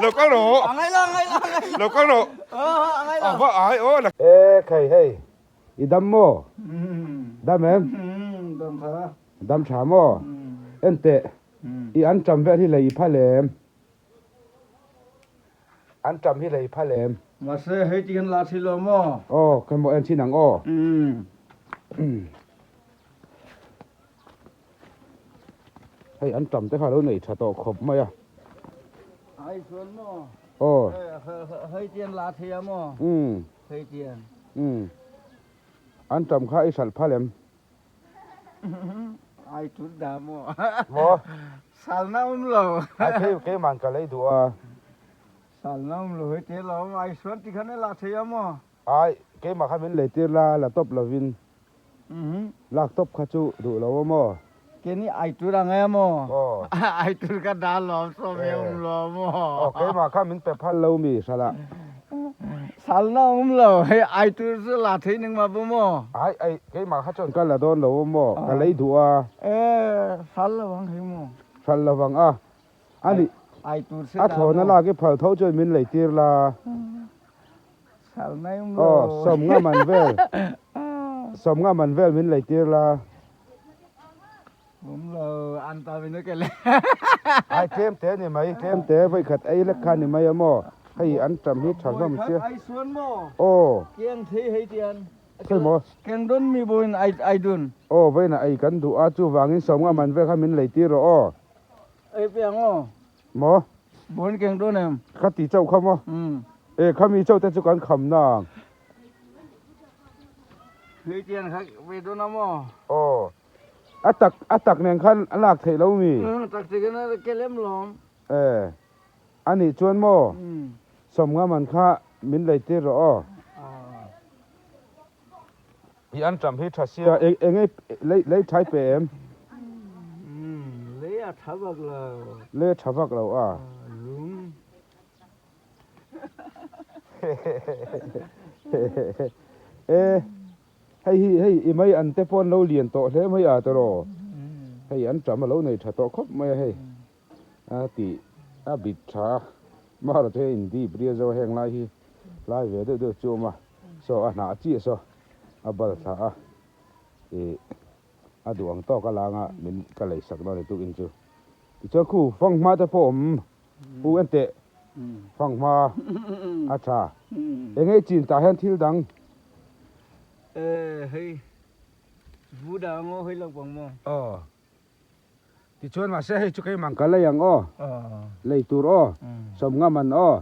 Lo kal rawh. Lo kal rawh. A va ai aw la. E khai hei i dam maw? Dam em? Dam tha. Dam tha maw? Enteh i an tam vel hi lei i phal em? An tam hi lei phal em? Mahse hei ti hian la thei lo maw? Aw khawi maw en chin ang aw. Hei an tam te kha lo nei tha tawh khawp mai a. Ai chuan maw? Aw. Hei tian la thei a maw? Umm. Hei tian. Umm. An tam kha i hralh phal em? Ai tut da maw? Maw? Salna awm lo. Ai kei keiman ka lei duh a. Salna awm lo hei te lo ai chuan tikhan i la thei a maw? Ai, keimah kha min leitir la, la tawp lovin. Lak tawp kha chu duh lo a maw? Keni ai tur ang e maw? Aw. Ai tur ka dah lawm sawm e awm lo maw? Aw, keimah kha min pe phal lo mi hralah. Salna awm lo, hei ai tur chu la thei ning mah bu maw? Ai, ai, keimah kha chuan ka la dawn lo a maw? Ka lei duh a. E, hral lo ang hei maw? Hral lo ang a. A nih, a thlawna lak i phal tho chuan min leitir la. Aw, sawmnga man vel, sawmnga man vel min leitir la. Ai tlem te ni mai, tlem te vawi khat ei lek kha ni mai a maw? Hei an tam hi tha hlawm sia. Aw. Sawi maw? Aw, vawiinah ei kan duh a, chuvangin sawmnga man vel kha min leitir rawh aw. Maw? Bawn keng dawn em? Ka ti chauh kha maw? E khami chauh te chu kan kham na ang. Hei tiang kha ve dawn a maw? Aw. A tak a tak nen khan a lak theih lo mi? Tak te khan a kel em lawm. E. A nih chuan maw? Sawmnga man kha min lei tir rawh aw. I an tam hi tha sia eng eng lei lei thai pe em? Lei a tha vak lo. Lei a tha vak lo a. Lung. E hei hi hei i mai an te pawh an lo lian tawh hle mai a tawraw. Hei an tam a lo nei tha tawh khawp mai a hei. A tih a bit tha a mahrawh chu hei in dip ria zo heng lai hi lai ve deuh deuh chu a awm a saw a hnah chiah saw a bal thla a ih a duh ang tawk a lang a min ka lei sak dawn ni tukin chu tichuan khu fanghma te pawh awm u en teh fanghma a tha eng nge chin tah hian thil dang. E hei vu dang aw hei lo bang maw. Aw. Tichuan mahse hei chu keimah ka lei ang aw, lei tur aw, sawmnga man aw.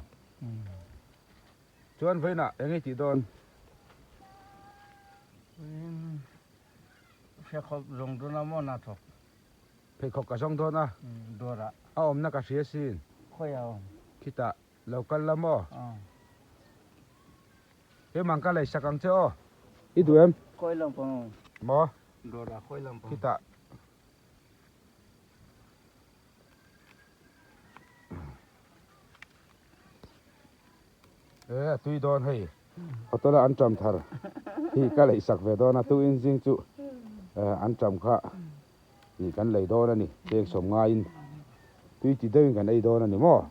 Chuan vawiinah eng nge tih dawn? Vawiin pheikhawk zawng dawn a maw na thawk? Pheikhawk ka zawng dawn a. Dawrah. A awmna ka hria sin. Khawiah a awm? Khitah lo kal la maw? Keimah ka lei sak ang che aw. I duh em? Khawi lampang awm? Maw? Dawrah khawi lampang? Khitah. E a tui dawn hei. Hotel a an ṭam thar hi ka lei sak ve dawn a, tu in zing chu an ṭam kha tih kan lei dawn a ni. Cheng sawm ngaiin tui ti deuhin kan ei dawn a ni maw?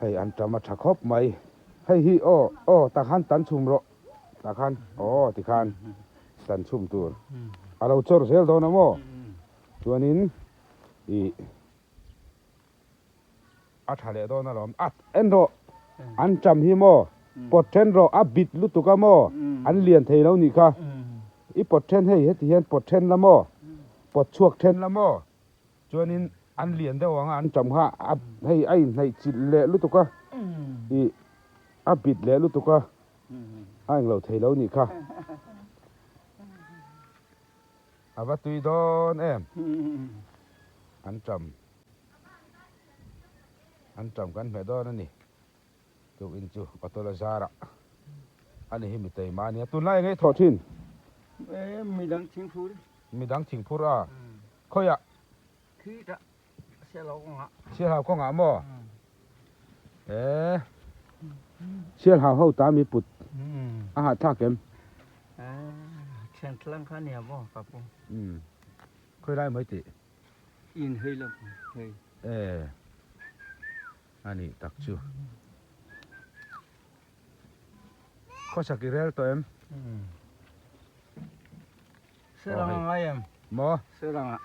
Hei an ṭam a ṭha khawp mai. Hei hi aw aw tah khan tan chhum rawh. Tah khan aw tikhan tan chhum tur a lo chawr zel dawn a maw? Chuanin ih a tha leh dawn alawm. A en rawh an ṭam hi maw pawt then rawh a bit lutuk a maw an lian thei lo nih kha. I pawt then hei heti hian pawt then la maw pawt chhuak then la maw chuanin an lian deuh ang a an ṭam kha a hei a inhnaih chilh leh lutuk a ih a bit leh lutuk a a englo thei lo nih kha. A va tui dawn em? An ṭam. An ṭam kan hmeh dawn a ni. Chu in chu Patola zarah a ni hi mi teima a nia. Tunlai eng nge thawh ṭhin? Midang thingphur. Midang thingphur a? Khawiah? Khitah Sialhau kawngah. Sialhau kawngah maw? Eeh. Sialhau ho ta mi put a hahthlak em? Thian tlang kha nia maw ka pu? Khawi lai mai tih? In hei lo hei. E anih tak chu. Khawsak i rel tawh em? Serang a ngai em? Maw? Serang a.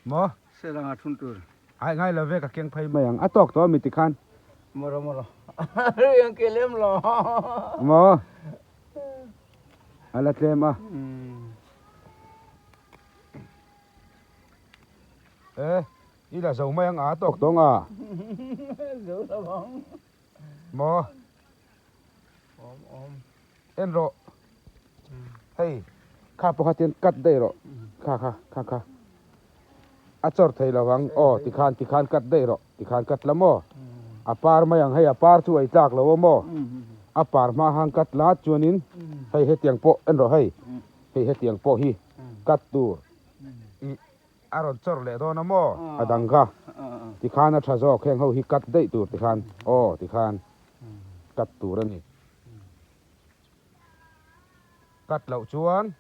Maw? Serang a thun tur. Ai ngai lo ve ka keng phei mai ang. A tawk tawh ami tikhan? Mawro mawro. Riang ke lem lo. Maw? A la tlem a. E, i la zo mai ang a tawk tawng a. Zo lo ang. Maw? Awm awm. En rawh. Hei, kha pawh kha tian cut daih rawh. Kha kha, kha kha. A chawr thei lo ang. Aw, tikhan, tikhan cut daih rawh. Tikhan cut la maw? A par mai ang. Hei, a par chu ei tlak lo a maw? A par hma hang cut la chuanin hei hetiang pawh en rawh hei. Hei hetiang pawh hi cut tur. I A rawn chawrh leh dawn a maw? A dang kha tikhan a tha zawk, heng ho hi cut daih tur tikhan aw tikhan cut tur a ni. Cut loh chuan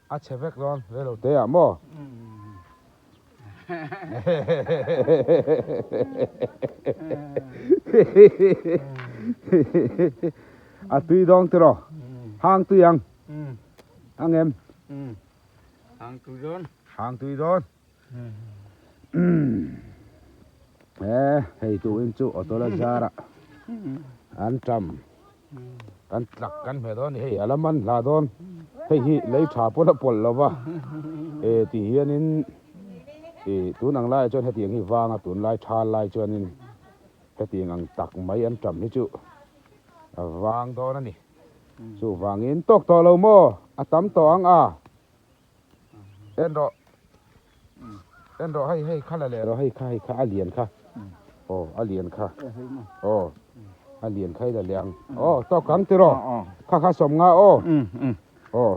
a chhe vek dawn rei lo te ah maw? A tui dawng tiraw? Hang tui ang ang em? Hang tui dawn. Hang tui dawn. E hei tu in chu auto la zara an tam kan tlak kan hme dawn ni hei ala man hla dawn hei hi lei tha pawn a pawlh lova e ti hianin i tun ang laiah chuan hetiang hi vanga tunlai thal lai chuanin hetiang ang tak mai an tam hi chu a vang dawn a ni. Chuvangin tawk tawh lo maw? A tam tawh ang a. En rawh. En rawh hei hei kha la leh rawh hei kha hei kha a lian kha. Aw a lian kha. Aw a lian kha i la leh ang. Aw tawk ang tiraw. Kha kha sawm nga aw. Aw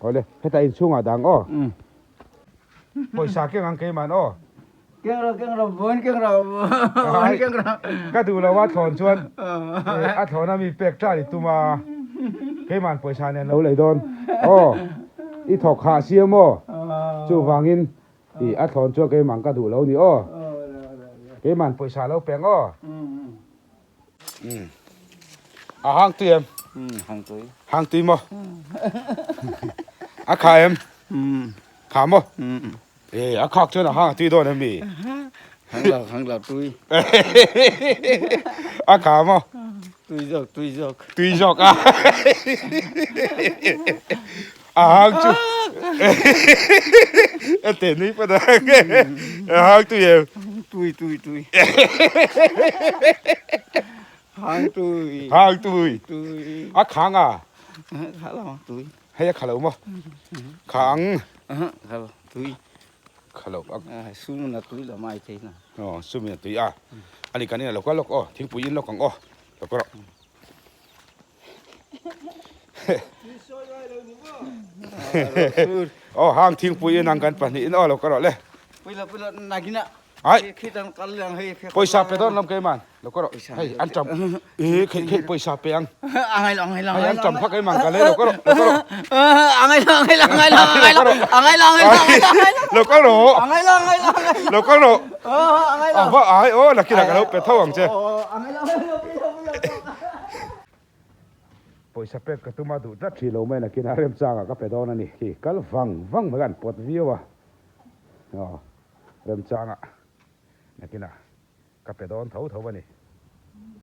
awle hetah inchhungah dang aw. Pawisa keng ang keiman aw. Keng rawh keng rawh vawn keng rawh vawn keng rawh. Ka duh lo a thlawn chuan a thlawn a mi pek ṭan i tum a keiman pawisa nen lo lei dawn aw i thawk hah si a maw chuvangin i a thlawn chuan keiman ka duh lo ni aw keiman pawisa lo peng aw. A hang tui em? Hang tui. Hang tui maw? A kha em? Kha maw? E, a khak chuan a hang tui dawn em mi? Hang lo, hang lo tui. A kha maw? Tui zawk, tui zawk. Tui zawk a. A hang chu. A te nui pa da. A hang tui em? Tui, tui, tui. Hang tui. Hang tui. Tui. A khang a? Kha lo, tui. Hei a kha lo maw? Khang. Kha lo, tui. Kha lo. Sumin a tui lo mai thei na. Aw, sumin a tui a. Ani kan in a lo kal lawk aw, thingpui in lawk ang aw. Lo kal rawh. Aw, hang thingpui in ang kan pahnih in aw lo kal rawh le. Pui lo, pui lo, nagina. Ai. Khi tan kal lang hei. Pawisa pe dawn lam keiman. Lo ka rawh. Hei an tam. E khei khei pawisa pe ang. Angai lo angai lo. Hei an tam kha keiman ka lei lo ka rawh. Lo ka rawh. Angai lo angai lo angai lo angai lo angai lo angai lo angai lo. Lo ka rawh. Angai lo angai lo angai lo. Lo ka rawh. Angai lo. A va ai aw nakina ka lo pe tho ang che. Angai lo angai lo. Pawisa pek ka tum a duh tlat hrih lo mai nakina remchangah ka pe dawn a ni. Khi kal vang vang mai kan pawt viau a. Aw. Remchanga nakinah ka pe dawn tho tho a ni.